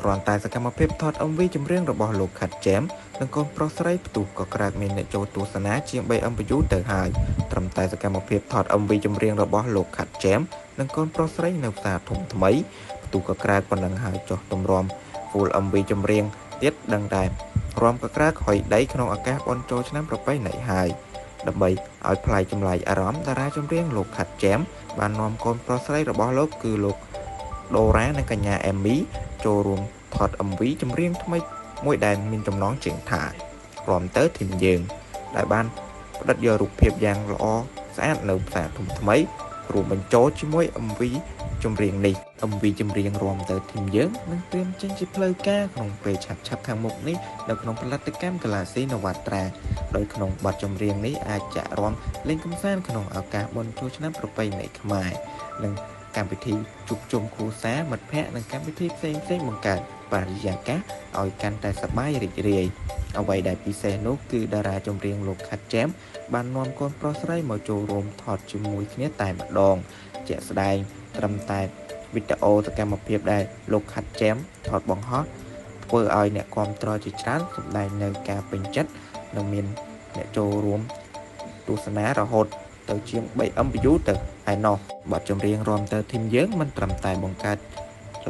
គ្រាន់តែសកម្មភាពថត MV ចម្រៀងរបស់លោកខាត់ជែមនិងកូនប្រុសស្រីផ្ទុះក៏ក្រើកមានអ្នកចូលទស្សនាជាង 3M view ទៅហើយត្រឹមតែសកម្មភាពថត MV ចម្រៀងរបស់លោកខាត់ជែមនិងកូនប្រុសស្រីនៅផ្សារធំថ្មីផ្ទុះក៏ក្រើកប៉ុណ្ណឹងហើយចុះទម្រាំ full MV ចម្រៀងទៀតដឹងតែរាំក៏ក្រើកហុយដីក្នុងឱកាសបុណ្យចូលឆ្នាំប្រពៃណីហើយដើម្បីឲ្យប្លែកចម្លែកអារម្មណ៍តារាចម្រៀងលោកខាត់ជែមបាននាំកូនប្រុសស្រីរបស់លោកគឺលោកដូរ៉ានិងកញ្ញាអេមីចូលរួមថត MV ចម្រៀងថ្មីមួយដែលមានចំណងជើងថារាំទៅធីមយើងដែលបានផ្ដិតយករូបភាពយ៉ាងល្អស្អាតនៅផ្សារធំថ្មីរួមបញ្ចូលជាមួយ MV ចម្រៀងនេះ MV ចម្រៀងរាំទៅធីមយើងនឹងត្រៀមចេញជាផ្លូវការក្នុងពេលឆាប់ៗខាងមុខនេះនៅក្នុងផលិតកម្ម Galaxy Navatra ដោយក្នុងបទចម្រៀងនេះអាចចាក់រាំលេងកម្សាន្តក្នុងឱកាសបុណ្យចូលឆ្នាំប្រពៃណីខ្មែរនិងកម្មវិធីជួបជុំគ្រួសារមិត្តភ័ក្តិនិងកម្មវិធីផ្សេងៗបង្កើតបរិយាកាសឲ្យកាន់តែសប្បាយរីករាយអ្វីដែលពិសេសនោះគឺតារាចម្រៀងលោកខាត់ជែមបាននាំកូនប្រុសស្រីមកចូលរួមថតជាមួយគ្នាតែម្ដងជាក់ស្ដែងត្រឹមតែវីដេអូសកម្មភាពដែលលោកខាត់ជែមថតបង្ហោះធ្វើឲ្យអ្នកគាំទ្រជាច្រើនសម្ដែងនៅការពេញចិត្តនិងមានអ្នកចូលរួមទស្សនារហូតទៅជាង 3M view ទៅឯណោះបទចម្រៀងរាំទៅធីមយើងមិនត្រឹមតែបង្កើត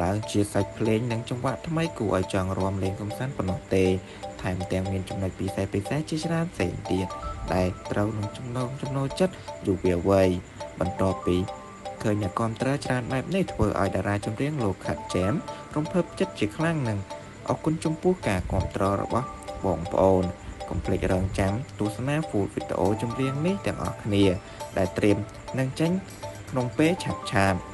ឡើងជាសាច់ភ្លេងនិងចង្វាក់ថ្មីគួរឲ្យចង់រាំលេងកម្សាន្តប៉ុណ្ណោះទេថែមទាំងមានចំណុចពិសេសពិសេសជាច្រើនផ្សេងទៀតដែលត្រូវនឹងចំណងចំណូលចិត្តយុវវ័យបន្ទាប់ពីឃើញអ្នកគាំទ្រច្រើនបែបនេះធ្វើឲ្យតារាចម្រៀងលោកខាត់ជែមរំភើបចិត្តជាខ្លាំងនិងអរគុណចំពោះការគាំទ្ររបស់បងប្អូនកុំភ្លេចរងចាំទស្សនា full វីដេអូចម្រៀងនេះទាំងអស់គ្នាដែលត្រៀមនឹងចេញក្នុងពេលឆាប់ៗ។